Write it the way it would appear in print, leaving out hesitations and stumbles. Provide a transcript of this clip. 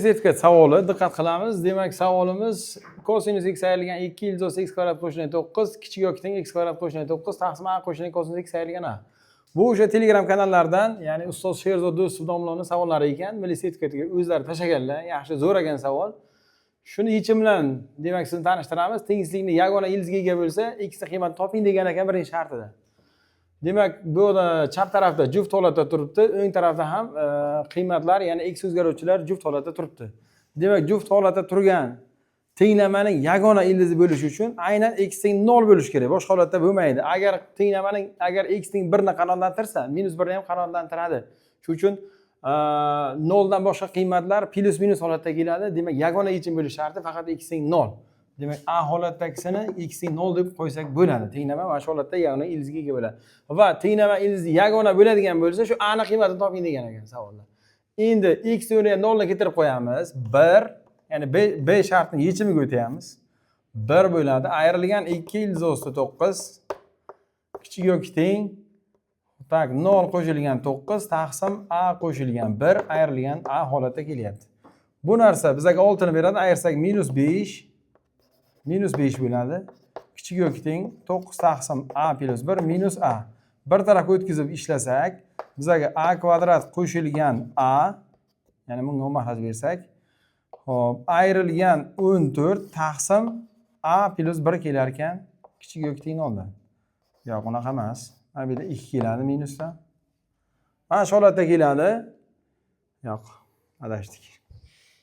Sertifikat savoli, diqqat qilamiz. Demak, savolimiz: kosinus x ayrilgan 2 ildiz x kvadrat qo'shilgan 9 kichik yoki teng x kvadrat qo'shilgan 9 taqsim a qo'shilgan kosinus x ayrilgan a. Bu o'sha Telegram kanallardan, ya'ni ustoz Sherzod Do'stov domlani savollari ekan, milliy sertifikatiga o'zlari tashlaganlar. Yaxshi, zo'r ekan savol. Shuni yechim bilan, demak, sizni tanishtiramiz. Tengsizlikni yagona ildizga ega bo'lsa, x ni qiymatini toping degan ekan birinchi shartida. Demak, bu yerda chap tarafda juft holatda turibdi, o'ng tarafda ham qiymatlar, ya'ni x o'zgaruvchilar juft holatda turibdi. Demak, juft holatda turgan tenglamaning yagona ildizi bo'lishi uchun aynan x teng 0 bo'lishi kerak, boshqa holatda bo'lmaydi. Agar tenglamaning, agar x teng 1 ni qanoatlantirsa, minus 1 ni ham qanoatlantiradi. Shuning uchun 0 dan boshqa qiymatlar plyus minus holatda keladi. Demak, yagona yechim bo'lishi sharti faqat x teng 0. Demak, a holatdagisini x teng 0 deb qo'ysak bo'ladi. Tenglama mana shu holatda yagona ildizga ega bo'ladi va tenglama ildizi yagona bo'ladigan bo'lsa, shu a ni qiymatini toping degan ekan savolda. Endi x o'rniga 0 ni keltirib qo'yamiz, 1, ya'ni b shartini yechimiga o'tyapmiz. 1 bo'ladi ayrilgan 2 ildiz osti 9 kichik yoki teng, так, 0 qo'shilgan 9 taqsim a qo'shilgan 1 ayrilgan a holatda kelyapti. Bu narsa bizga 6 ni beradi, ayirsak minus 5, minus 5 bo'ladi, kichik yoki teng 9 taqsim a plyus 1 minus a. Bir tarafga o'tkazib ishlasak, bizga a kvadrat qo'shilgan a, ya'ni bunga mahraj bersak, hop, ayrilgan 14 taqsim a plyus 1 kelar ekan, kichik yoki teng 0 dan. Yo'q, unaqa emas, mana bu yerda 2 keladi minusdan, mana shu holatda keladi. Yo'q, adashdik.